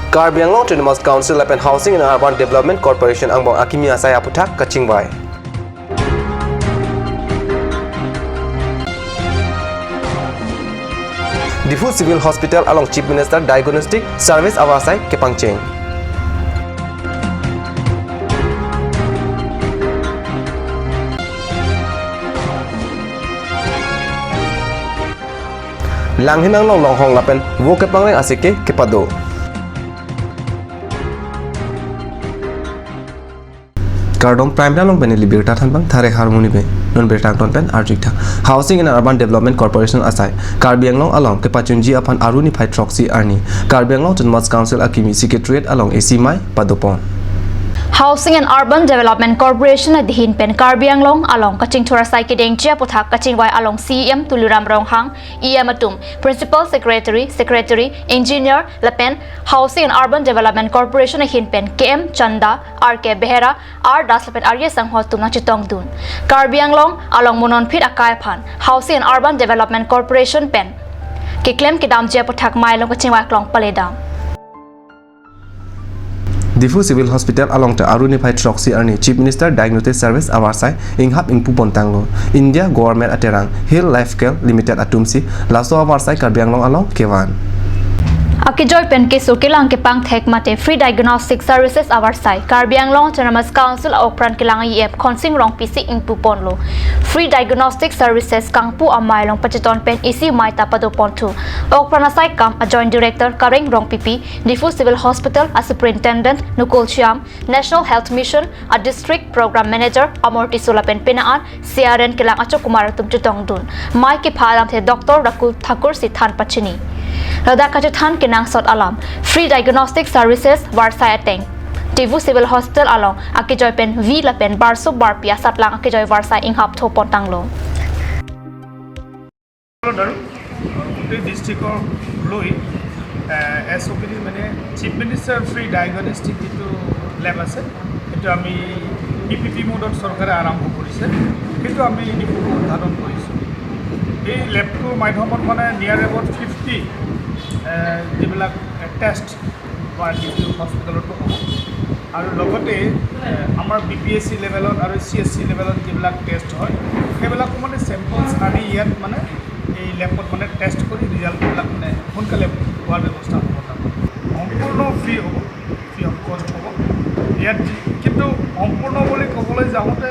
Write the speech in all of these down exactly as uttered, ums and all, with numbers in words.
Karbi Anglong Autonomous Council lapen Housing and Urban Development Corporation angbong akimi asai aputhak kachingvai. Diphu Civil Hospital along Chief Minister Diagnostic Service avarsai kepangcheng. Langhin anglong longhong lapen vo kepangreng asike kepado. Kardom, Prime Time along pen neli birta thanbang Thare Harmoni pen. Non birta angton pen arjutha. Housing and Urban Development Corporation asai Karbi Anglong along kepachunji aphan Aru niphai throksi arni Karbi Anglong Autonomous Council akimi Secretariat along A C mei padopon. Housing and Urban Development Corporation ahin pen Karbi Anglong along kachingthur asai kedengji aputhak kachingvai along C E M Tuliram Ronghang, E M atum, Principal Secretary, Secretary, Engineer lapen Housing and Urban Development Corporation ahin pen K M Chanda, R K Behera, R Das lapen arje sangho atum nangchetongdun. Karbi Anglong along mo nonphit akai aphan Housing and Urban Development Corporation pen keklem kedamji aputhak mei along kachingvai aklong paledam. Diphu Civil Hospital along ta Aru niphai throksi arni Chief Minister Diagnostic Service avarsai inghap ingpupon tanglo. India Government aterang Heal Lifecare Limited atumsi laso avarsai Karbi Anglong along kevan. Akejoi pen keso kelang kepangthek mate Free Diagnostic Services avarsai Karbi Anglong Autonomous Council a-okpran kelang E M Khonsing Rongpi si ingpuponlo. Free Diagnostic Services kangpu amei along pacheton pen A C mei ta padoponthu. Okpran asai kam a-Joint Director Kareng Rongpipi, Diphu Civil Hospital a-Superintendent Nukul Shyam, National Health Mission a-District Program Manager Amor Tisso lapen penang an C R N kelang Achok Kumar atum chetongdun. Mei kepha alamthe Doctor Rakul Thakur si than pachini. Ladak kachethan kenangsot alam Free Diagnostic Services varsai ateng Diphu Civil Hospital along akejoi pen vi lapen barso barpi asatlang akejoi varsai inghap thopon tanglo. আৰু গোটেই ডিষ্ট্ৰিক্টৰ লৈ এছ অ' P D মানে chief minister free diagnostic যিটো লেব আছে, সেইটো আমি P P P মোডত চৰকাৰে আৰম্ভ কৰিছে, সেইটো আমি ডিফুত উদ্ঘাটন কৰিছোঁ। এই লেবটোৰ মাধ্যমত মানে নিয়াৰ এবাউট ফিফটি যিবিলাক টেষ্ট বা ডিফু হস্পিটেলতো হ'ব। আৰু লগতে এ, আমাৰ বি পি এছ চি লেভেলত আৰু চি এছ চি লেভেলত যিবিলাক টেষ্ট হয়, সেইবিলাকো মানে চেম্পলছ আনি ইয়াত মানে এই লেবত মানে টেষ্ট কৰি ৰিজাল্টবিলাক মানে সোনকালে পোৱাৰ ব্যৱস্থা হ'ব। তাত সম্পূৰ্ণ ফ্ৰী হ'ব, ফ্ৰী অফ কষ্ট হ'ব ইয়াত। যি- কিন্তু সম্পূৰ্ণ বুলি ক'বলৈ যাওঁতে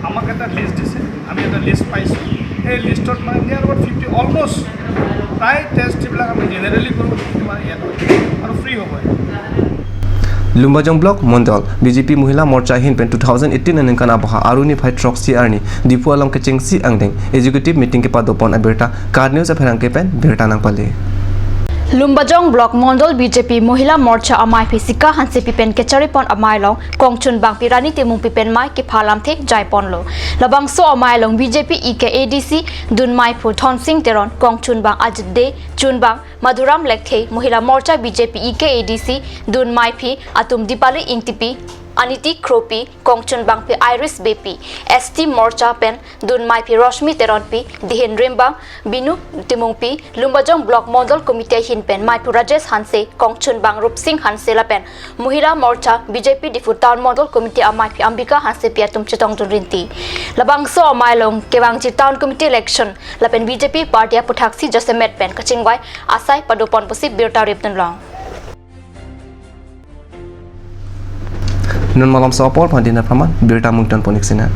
আমাক এটা লিষ্ট দিছে, আমি এটা লিষ্ট পাইছোঁ। সেই লিষ্টত মানে নিয়াৰ এবাউট ফিফটি, অলমষ্ট প্ৰায় টেষ্ট যিবিলাক আমি জেনেৰেলি কৰোঁ, সেইটো মানে ইয়াত হয় আৰু ফ্ৰী হ'ব। Lumbajong Block Mondol B J P Mohila Morcha ahin pen two thousand eighteen aningkan abaha Aru niphai throksi arni Diphu along kechengsi angdeng executive meeting kepadopon abirta KAT News apherangke pen birta nangpale. Lumbajong Block Mondol B J P Mohila Morcha amei phi Sika Hansepi pen kecharipon amei along kongchunbangpi Rani Timungpi pen mei kepha alamthe jaiponlo. Labangso amei along B J P E K A D C dunmeiphu Thonsing Teron, kongchunbang Ajit Dey, chunbang Madhuram Lekthe, Mohila Morcha B J P E K A D C dunmeiphi atum Dipali Ingtipi, Aniti Kropi, kongchunbangpi Iris Beypi, S T Morcha pen dunmeiphi Roshmi Teronpi, dihin rimbang Binu Timungpi, Lumbajong Block Mondol Committee ahin pen meiphu Rajesh Hanse, kongchunbang Rupsing Hanse lapen Mohila Morcha B J P Diphu Town Mondol Committee ameiphi Ambika Hansepi atum chetongdun rinti. Labangso amei along kevangji Town Committee election lapen B J P party aputhaksi jasemet pen kachingvai asai padopon pusi birta ripdunlong. Non malomso apor phan dinner phaman birta mungton ponik sina.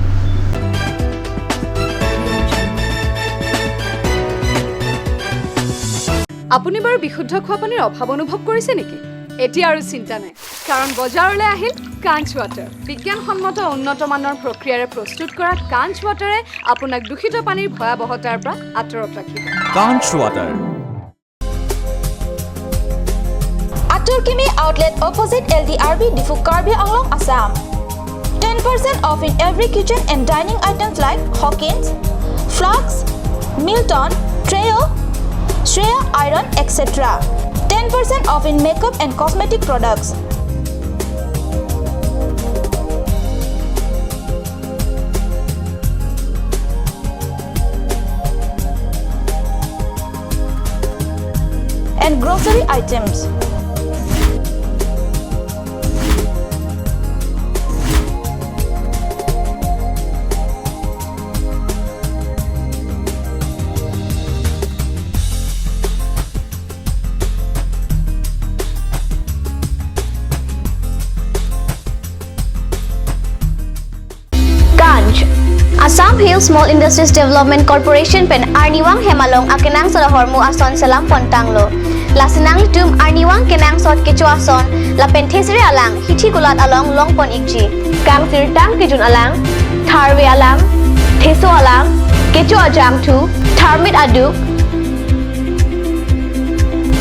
আপুনি বাৰু বিশুদ্ধ খোৱা পানীৰ অভাৱ অনুভৱ কৰিছে নেকি? এতিয়া আৰু চিন্তা নাই, কাৰণ বজাৰলৈ আহিল কাঞ্চ ৱাটাৰ। বিজ্ঞানসন্মত উন্নত মানৰ প্ৰক্ৰিয়াৰে প্ৰস্তুত কৰা কাঞ্চ ৱাটাৰে আপোনাক দূষিত পানীৰ ভয়াৱহতাৰ পৰা আঁতৰত ৰাখিব। Kanch Water. Atur Kimi Outlet, opposite L D R B, Diphu, Karbi Anglong, Assam. Ten percent off in every kitchen and dining items like Hawkins, flasks, Milton, Treo, Shreya iron, et cetera. Ten percent off in makeup and cosmetic products. And grocery items. Small Industries Development Corporation pen arnivang hem along akenangsot ahormu ason selam pon tanglo. Lasi nanglitum arnivang kenangsot kecho ason lapen thesere alang hithi kulat along long pon ikji. Kangsirtang kejun alang, tharve alang, theso alang, kecho ajangthu, tharmit aduk,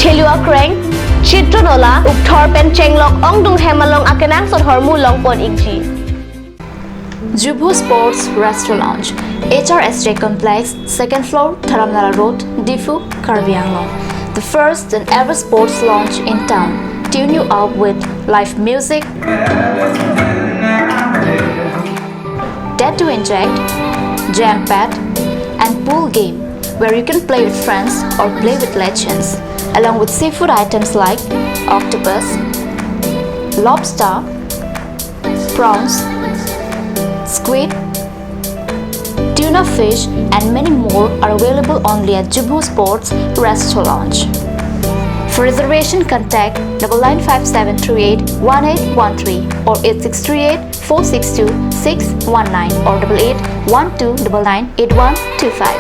thelu akreng, chitro nola, ukthor pen chenglok ongdung hem along akenangsot ahormu long pon ikji. Jubu Sports Restaurant Lounge, H R S J Complex, second floor, Dharamnala Road, Diphu, Karbi Anglong. The first and ever sports lounge in town. Tune you up with live music, tattoo inject, jam pad, and pool game where you can play with friends or play with legends, along with seafood items like octopus, lobster, prawns, squid, tuna fish, and many more are available only at Jubu Sports Restaurant Lounge. For reservation, contact double nine five seven three eight one eight one three or eight six three eight four six two six one nine or double eight one two double nine eight one two five.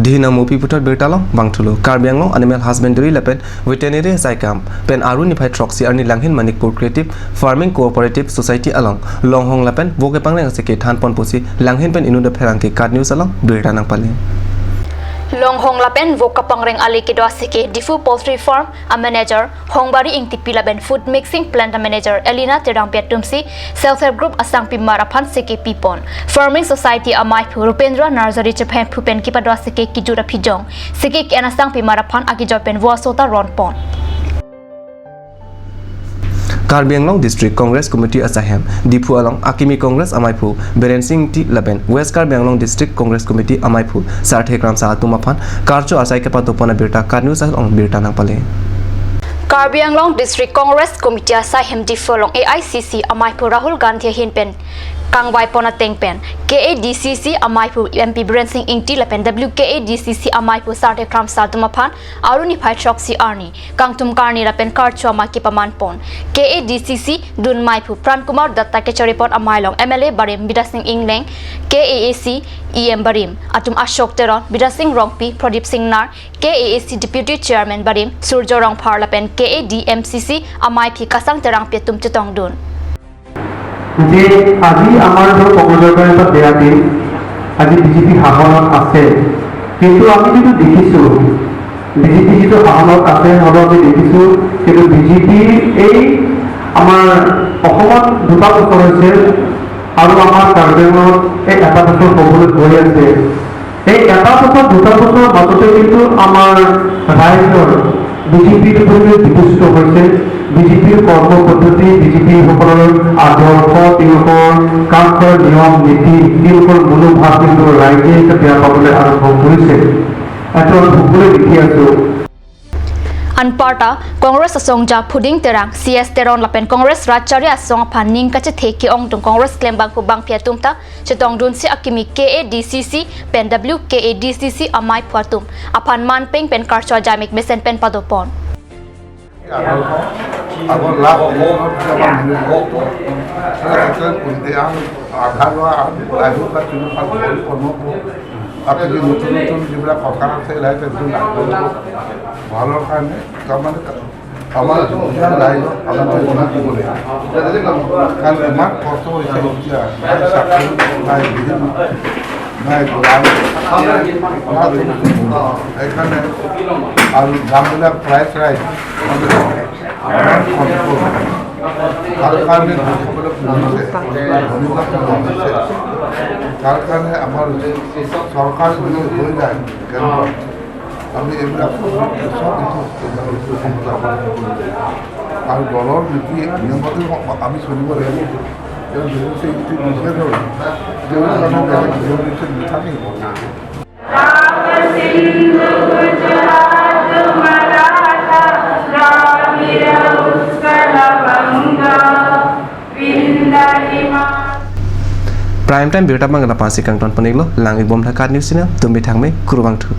Dihina Mopi puthot birta along bangthulo. Karbi Anglong Animal Husbandry lapen Veterinary Asai Camp pen Aru niphai throksi arni Langhin Manikpur Creative Farming Cooperative Society along longhong lapen vok kepangreng aseke than pon pusi Langhin pen inut apherangke KAT News along birta nangpale. Longhong lapen vok kepangreng ale kedo aseke Diphu Poultry Farm a manager Hongbari Ingtipi lapen food mixing plant a manager Elina Terangpi atumsi self help group asangpimar aphan seke pipon. Farming Society amaiphu Rupendra Narzary chephem phu pen kepado aseke kejut aphijong seke ke-en asangpimar aphan akejor pen vo aso ta ron pon. Karbi Anglong District Congress Committee asaihem Diphu along akimi Congress amaiphu Biren Sing Ingti lapen West Karbi Anglong District Congress Committee amaiphu Sarthe Kramsa atum aphan karcho asai kepadopon abirta KAT News along birta nangpale. Karbi Anglong District Congress Committee asaihem Diphu along A I C C amaiphu Rahul Gandhi ahin pen kangvai pon ateng pen K A D C C amaiphu M P Biren Sing Ingti lapen W K A D C C amaiphu Sarthe Kramsa atum aphan Aru niphai throksi arni kangtum karni lapen karcho amei kepaman pon. K A D C C dunmeiphu Pran Kumar Datta kechari pon amei along M L A barim Bidya Sing Engleng, K A A C E M barim atum Ashok Teron, Bidya Sing Rongpi, Pradip Sing Nair, K A A C Deputy Chairman barim Surjo Rongphar lapen K A D M C C amaiphi Kasang Terangpi atum chetongdun. যে আজি আমাৰ ধৰক কংগ্ৰেছৰ কাৰণে এটা বেয়া দিন, আজি বিজেপি শাসনত আছে, কিন্তু আমি যিটো দেখিছোঁ, বিজেপি যিটো শাসনত আছে, হ'লেও আমি দেখিছোঁ, কিন্তু বিজেপি এই আমাৰ অসমত দুটা বছৰ হৈছে আৰু আমাৰ কাৰ্বি আংলঙত এই এটা বছৰ হ'বলৈ গৈ আছে। এই এটা বছৰ, দুটা বছৰৰ মাজতে কিন্তু আমাৰ ৰাইজৰ বিজেপিৰ প্ৰতি বিপুষ্ট হৈছে। বিজেপিৰ কৰ্ম পদ্ধতি, বিজেপিসকলৰ আদৰ্শ, তেওঁলোকৰ কাম কৰাৰ নিয়ম নীতি, তেওঁলোকৰ মনোভাৱ কিন্তু ৰাইজে এতিয়া বেয়া পাবলৈ আৰম্ভ কৰিছে। এইটো আমি সকলোৱে দেখি আছোঁ। Anparta Congress asongja Phuding Terang, C S Teron lapen Congress Ratchari asong aphan ning kachethe ke-ongdung Congress klembangphu bangphi atum ta chetongdunsi akimi K A D C C pen W K A D C C ameiphu atum aphan manpeng pen karcho ajaimek mesen pen padopon. আগৰ লাষ্ট ইলেকশ্যনত আমাৰ মিনিষ্টাৰটো আধাৰ লোৱা লাইফৰ পৰা তিনিখন ভৰি কৰ্ম, আকৌ যে নতুন নতুন যিবিলাক কথা আছে, লাইফ একদম ডাঙৰ ভালৰ কাৰণে তাৰমানে আমাৰ যিমান ৰাইজক আমাক অনুদান দিব লাগিব। কাৰণ ইমান কষ্ট হৈছে এতিয়া, নাই চাকৰি, নাই বিজুলী, নাই দোকান, সেইকাৰণে আৰু দামবিলাক প্ৰায় প্ৰায় ইমান কষ্ট। তাৰ কাৰণে দুখীয়াবিলাক মৰিছে, ধনীবিলাক মৰিছে। তাৰ কাৰণে আমাৰ চৰকাৰ যদি হৈ যায়, কেনেকুৱা আমি এইবিলাক চব এইটো আৰু দলৰ নীতি নিয়মতে আমি চলিব লাগিব। তেওঁ বিজেপি নীতি নিষেধ হ'ল, তেওঁৰ কাৰণে বেলেগ নিয়ম নীতি নাথাকিব। Prime Time birta abang kena pasi kangton pon-iklo, lang-ikbom tha KAT News channel, tum bithang me kurvangthu.